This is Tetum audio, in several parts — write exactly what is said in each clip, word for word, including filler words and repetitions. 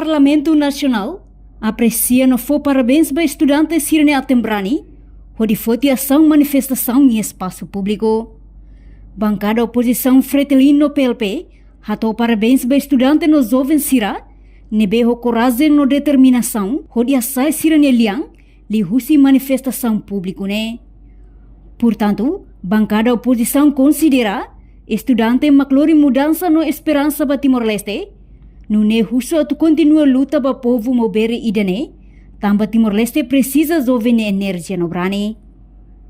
Parlamentu Nasionál apresia no fó parabéns ba estudante sira-nia aten-brani hodi foti asaun manifestasaun iha espasu públiku. Bankada opozisaun Fretilin no P L P hato'o parabéns ba estudante no joven sira ne'ebé ho korajen no determinasaun hodi hasa'e sira-nia lian liuhusi manifestasaun públiku ne'e. Portantu, bankada opozisaun konsidera estudante mak lori mudansa no esperansa ba Timor-Leste, nune'e husu atu kontinua luta ba povu maubere ida-ne'e, tanba Timor-Leste presiza joven nia enerjia no brani.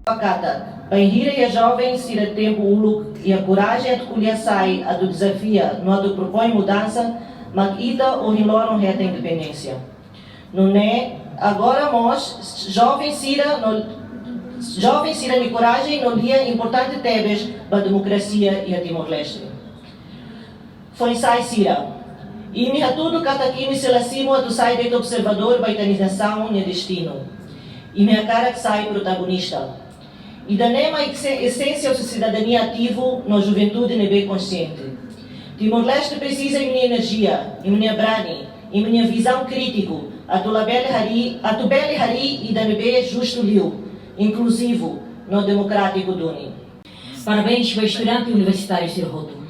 Fakata, bainhira iha joven sira tempu uluk iha korajen atu ko'alia sai, atu dezafia, no atu propoin mudansa, mak ita ohin loron hetan independénsia. Nune'e, agora mós, joven sira no, joven sira-nia korajen no lian importante tebes ba demokrasia iha Timor-Leste. Foin-sa'e sira, imi hatudu katak imi sei la simu atu sai de'it observadór ba ita-nia nasaun nia destinu. Imi hakarak sai protagonista. Ida-ne'e mak ese-, esénsia husi sidadania ativu no juventude ne'ebé konsiente. Timor-Leste presiza imi-nia enerjia, imi-nia brani, imi-nia vizaun krítiku, atu labele harii, atu bele harii ida ne'ebé justu liu, inkluzivu no demokrátiku duni. Parabéns ba estudante universitáriu sira hotu.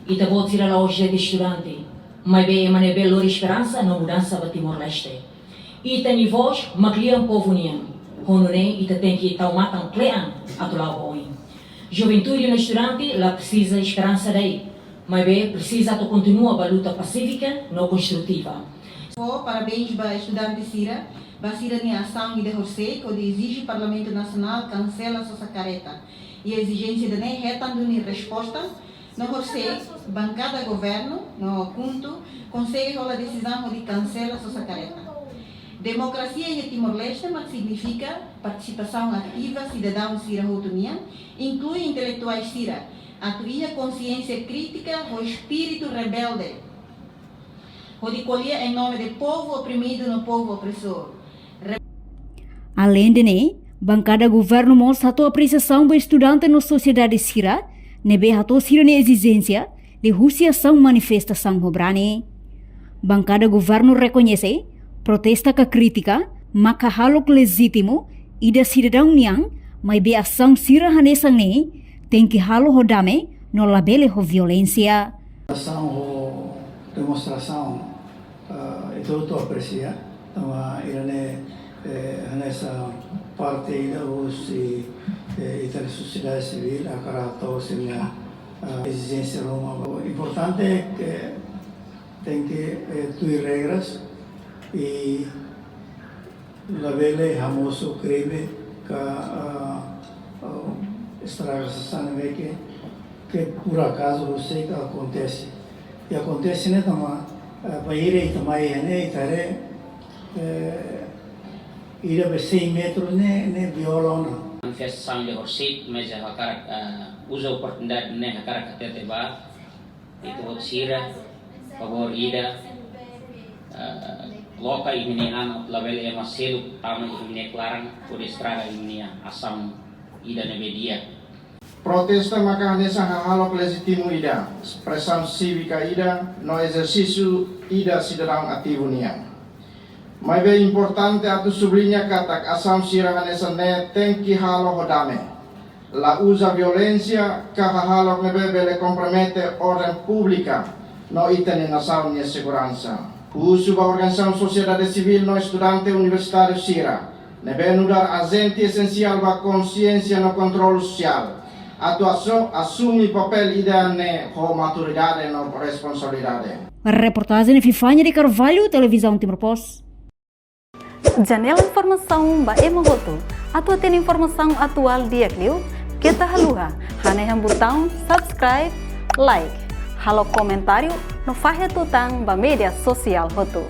Ita-boot sira la'ós de'it estudante, maibé ema ne'ebé lori esperansa no mudansa ba Timor-Leste. Ita-nia vós mak lian povu nian. Ho nune'e ita tenke tau matan kle'an atu la'o ba oin. Juventude no estudante la presiza esperansa de'it, maibé presiza atu kontinua ba luta pasífika no konstrutiva. Fó parabéns ba estudante sira, ba sira-nia asaun ida horisehik hodi ezije Parlamentu Nasionál kansela sosa kareta. I ezijénsia ida-ne'e hetan duni resposta, no horisehik bankada governu no KHUNTO konsege hola desizaun hodi kansela sosa kareta. Demokrasia iha Timor-Leste mak signifika partisipasaun ativa sidadaun sira hotu nian, inklui intelektuais sira, atu iha konsiénsia krítika ho espíritu rebelde, hodi ko'alia em nome de povo oprimido no povo opressor. Aleinde ne'e, bankada governu mós hato'o apresiasaun ba estudante no sosiedade sira ne'ebé hato'o sira-nia ezijénsia liuhusi asaun manifestasaun ho brani. Bankada governu rekoñese, protesta ka krítika mak hahalok lejítimu ida sidadaun nian, maibé asaun sira hanesan ne'e tenke halo ho dame no labele ho violénsia. Asaun ho demonstrasaun, ah, ita hotu apresia, tanba ida-ne'e, eh, hanesan parte ida husi, eh, ita-nia sosiedade sivíl hakarak hato'o sira-nia, ah, ezijénsia ruma. Importante ke tenke, eh, tuir regras i labele hamosu krime ka, ah, ah, estraga sasán ne'ebé ke, ke por akazu horisehik akontese. I akontese ne'e tanba, ah, bainhira ita mai iha ne'e ita haree, eh, ida be cem metros ne'e, ne'e viola ona. Manifestasaun ida horisehik, maibé hakarak, ah, uza oportunidade ne'e hakarak hatete ba ita-boot sira, favór ida, eh, loke imi-nia an, labele ema seluk tama iha imi-nia klaran hodi estraga imi-nia asaun ida ne'ebé di'ak. Protesta maka hanesan hahalok lejítimu ida, espresaun sívika ida, no ezersísiu ida sidadaun ativu nian. Maibé importante atu subliña katak asaun sira hanesan ne'e tenke halo ho dame. La uza violénsia ka hahalok ne'ebé bele kompromete orden públika no ita-nia nasaun nia seguransa. Husu ba organizasaun sosiedade sivíl no estudante universitáriu sira ne'ebé nu'udar ajente esensiál ba konsiénsia no kontrolu sosiál, atu asu-, asume papél ida-ne'e ho maturidade no responsabilidade. Reportajen Epifania de Carvalho, Televizaun Timor Post. Janela informasaun ba ema hotu. Atu hatene informasaun atuál di'ak liu, keta haluha hanehan butaun subscribe, like, halo komentáriu no fahe tutan ba média sosiál hotu.